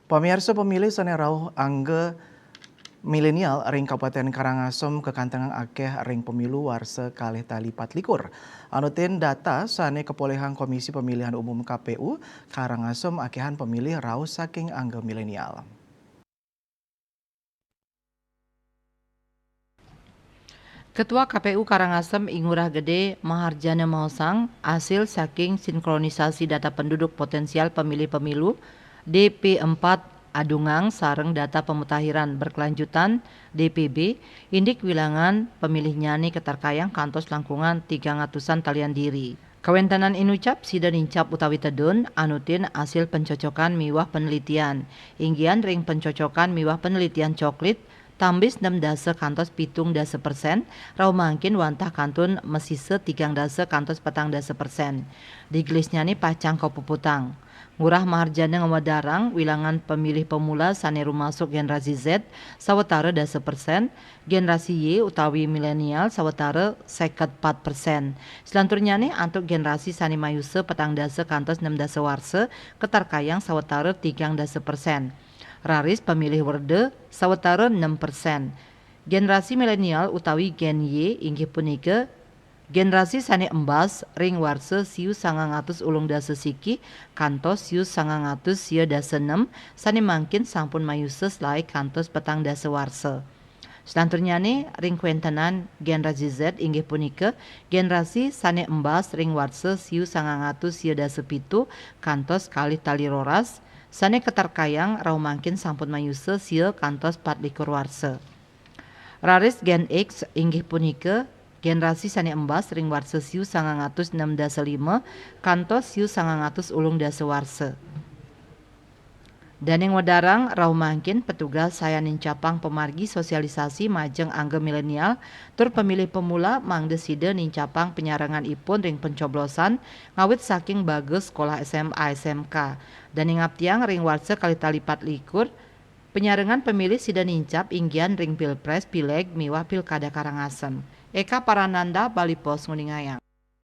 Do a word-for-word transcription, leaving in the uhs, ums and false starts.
Pamiarsa, pemilih sane rauh angga milenial ring Kabupaten Karangasem kakantengang akeh ring pemilu warsa kalih tali patlikur. Anutin data sane kapolihang Komisi Pemilihan Umum K P U, Karangasem akehan pemilih rauh saking angga milenial. Ketua K P U Karangasem I Ngurah Gede Maharjana maosang, asil saking sinkronisasi data penduduk potensial pemilih pemilu D P empat adungang sareng data pemutahiran berkelanjutan D P B, indik wilangan pemilihnyane katarkayang kantos langkungan tigang atusan talian diri. Kawentenan inucap sida nincap utawi tedun anutin asil pencocokan miwah penelitian. Inggihan ring pencocokan miwah penelitian coklit, tambis nem dasa kantos pitung dasa persen, rauh mangkin wantah kantun masisa tigang dasa kantos petang dasa persen. Digelisnyane pacang kapuputang. Ngurah Maharjana ngwedarang wilangan pemilih pemula sane rumasuk generasi Z sawatara dasa persen, generasi Y utawi milenial sawatara seket pat persen. Selanturnyane antuk generasi sane mayusa petang dasa kantos nem dasa warsa katarkayang sawatara tigang dasa persen. Raris pemilih werda sawatara nem persen. Generasi milenial utawi Gen Y inggih punika generasi sane embas ring warsa siu sangang atus ulung dasa siki kantos siu sangang atus sia dasa nem, sane mangkin sampun mayusa selae kantos petang dasa warsa. Selanturnyane ring kawentenan generasi Z inggih punika generasi sane embas ring warsa siu sangang atus sia dasa pitu kantos kalih tali roras, sane katarkayang rauh mangkin sampun mayusa sia kantos patlikur warsa. Raris Gen X inggih punika generasi sane embas ring warsa siu sangang atus nem dasa lima kantos siu sangang atus ulung dasa warsa. Dane ngwedarang rauh mangkin petugas sayan nincapang pamargi sosialisasi majeng angga milenial tur pemilih pemula mangda sida nincapang panyarenganipun ring pencoblosan ngawit saking bagas sekolah S M A S M K. Dane ngaptiang ring warsa kalih tali patlikur, panyarengan pemilih sida nincap inggihan ring Pilpres, Pileg, miwah Pilkada Karangasem. Eka Parananda, Bali Post, nguningayang.